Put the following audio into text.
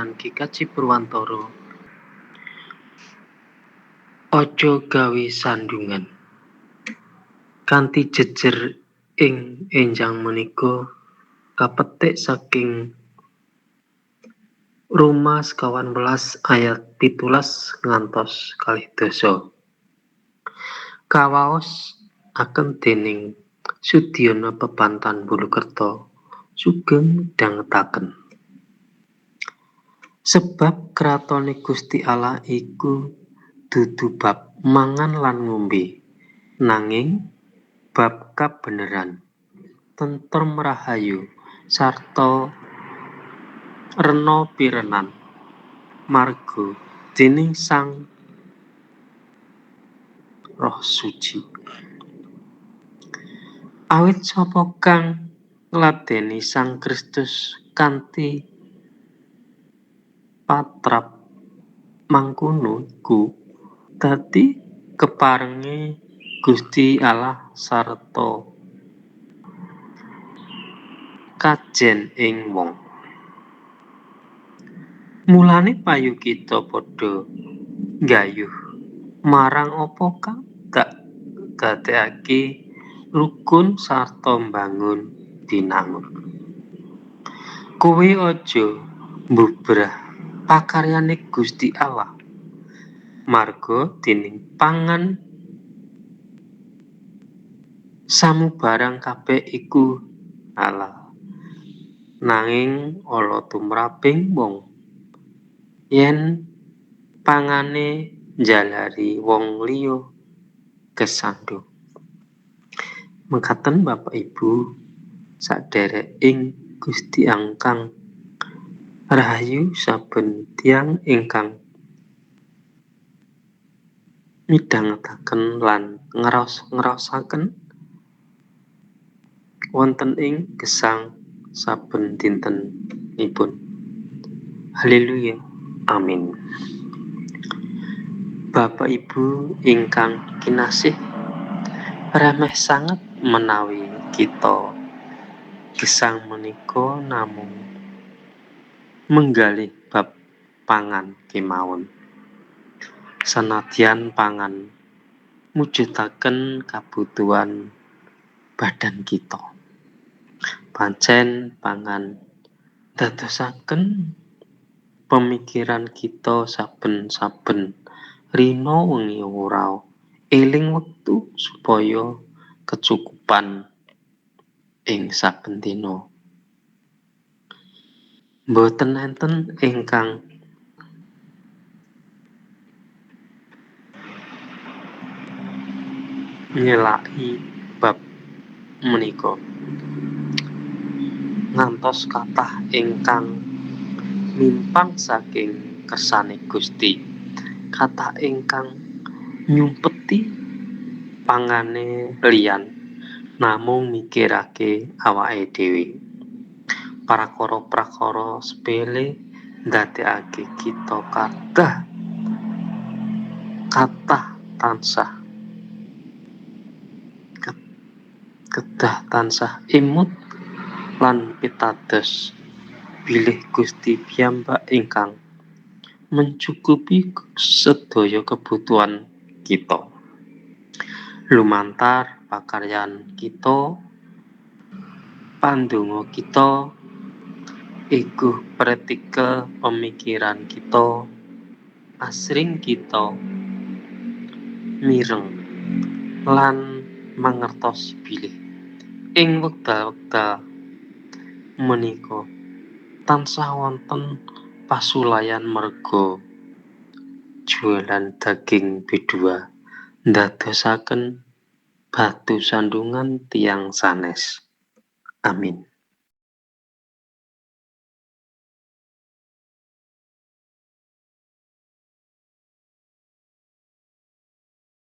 Pimpinan GKJ Purwantara. Aja gawe sandungan. Kanthi jejer ing enjang menika kapetik saking Roma 19 ayat 17 ngantos 22. Kawaos aken dening Sudiono Bebantan Bulukerto sugeng midhangetaken. Sebab kratone Gusti Allah iku dudu bab mangan lan ngombe, nanging bab kabeneran, tentrem rahayu sarta rena pirenan marga dening Sang Roh Suci. Awit sapa kang ngladeni Sang Kristus kanthi patrap mangkono iku dadi keparenge Gusti Allah sarta kajen ing wong. Mulane payu kita padha nggayuh marang apa kang dadekake rukun sarta mbangun binangun. Kowe aja mbubrah pakaryane Gusti Allah marga dening pangan. Samubarang kabeh iku halal, nanging ala tumraping wong yen pangane njalari wong liya kesandung. Mekaten Bapak Ibu saderek ing Gusti ingkang rahayu saben tiyang ingkang midhangetaken lan ngraosaken wonten ing gesang saben dintenipun. Haleluya. Amin. Bapak Ibu ingkang kinasih, remeh sanget menawi kita gesang menika namung menggalih bab pangan kemawon. Sanadyan pangan mujudaken kabutuhan badan kita, pancen pangan dadosaken pemikiran kita saben-saben rina wengi ora eling wektu supaya kecukupan ing saben dina. Mboten enten ingkang nyelaki bab menika. Ngantos kathah ingkang mimpang saking kersane Gusti, kathah ingkang nyumpeti pangane liyan namung mikirake awake dhewe. Prakara-prakara sepele ndadekake kita kathah tansah kedah tansah imut lan pitados bilih Gusti piyambak ingkang mencukupi sedaya kebutuhan kita. Lumantar pakaryan kita, pandonga kita, ego praktikal pemikiran kita, asring kita mireng lan mangertos bilih ing wekdal-wekdal menika tansah wonten pasulayan merga jualan daging B2 ndadosaken batu sandungan tiyang sanes. Amin.